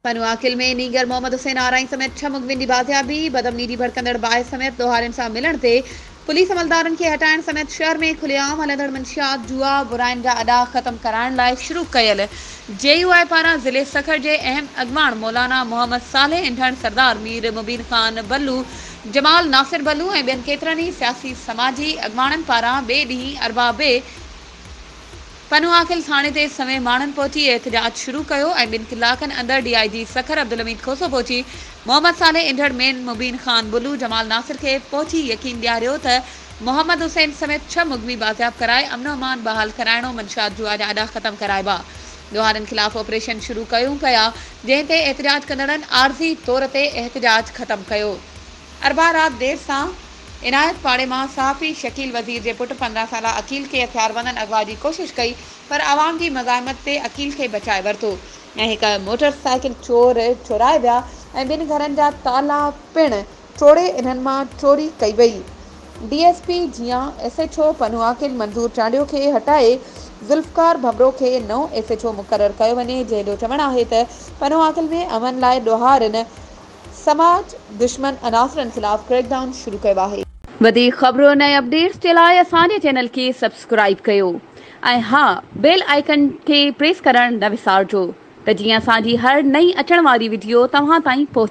پنوعاقل ۾ نينگر محمد حسين آرائين سميت ڇهه مغوين جي بازيابي، بدامني جي ڀڙڪندڙ باهه سميت ڏوهارين سان ملڻ تي پوليس عملدارن کي هٽائڻ سميت شهر ۾ کلي عام هلندڙ منشيات، جوا، براين جا اڏا ختم ڪرائڻ لاء شروع ڪيل جي يو آء پاران ضلعي سکر جي اهم اڳواڻ مولانا محمد صالح انڍڻ، سردار مير مبين خان بلو، جمال ناصر بلو ۽ ٻين ڪيترن ئي سياسي سماجي اڳواڻن پاران ٻئي ڏينهن اربع به پنوعاقل ٿاڻي تي سوين ماڻهن پهچي احتجاج شروع ڪيو ۽ ٻن ڪلاڪن اندر ڊي I جي سکر عبدالحميد کوسو پهچي محمد صالح انڍڙ، مين مبين خان بلو، جمال ناصر کي پهچي يقين ڏياريو ته محمد حسين سميت ڇهه مغوي بازياب ڪرائي امن و امان بحال ڪرائڻو منشيات جوا جا اڏا ختم ڪرائبا ڏوهارين خلاف آپريشن شروع ڪيون پيا جنهن تي احتجاج ڪندڙن عارضي طور تي احتجاج ختم ڪيو. اربع رات دير سان عنايت پاڙي مان صحافي شڪيل وزير جي پٽ 15 سالا عقيل کي هٿياربندن اغوا جي ڪوشش ڪئي پر عوام جي مزاحمت تي عقيل کي بچائي ورتو ۽ هڪ موٽر سائيڪل چور چورائي ويا ۽ ٻن گهرن جا تالا پڻ ٽوڙي انهن مان چوري ڪئي وئي. ڊي ايس پي جيان S H O Pano Aqil Manzoor Chandio کي هٽائي ذوالفقار ڀنڀرو کي نئون ايس ايڇ او مقرر ڪيو وڃي جنهن جو چوڻ آهي ته پنوعاقل ۾ امن لاء ڏوهارين سماج دشمن عناصرن خلاف ڪريڪ ڊائون شروع ڪيو آهي. وڌيڪ خبرن ۽ اپڊيٽس جي لاء اسان جي چينل کي سبسڪرائيب ڪيو ۽ ها بيل آئيڪن کي پريس ڪرڻ نه وسارجو ته جيئن اسان جي هر نئين اچڻ واري وڊيو توهان تائين پهچي.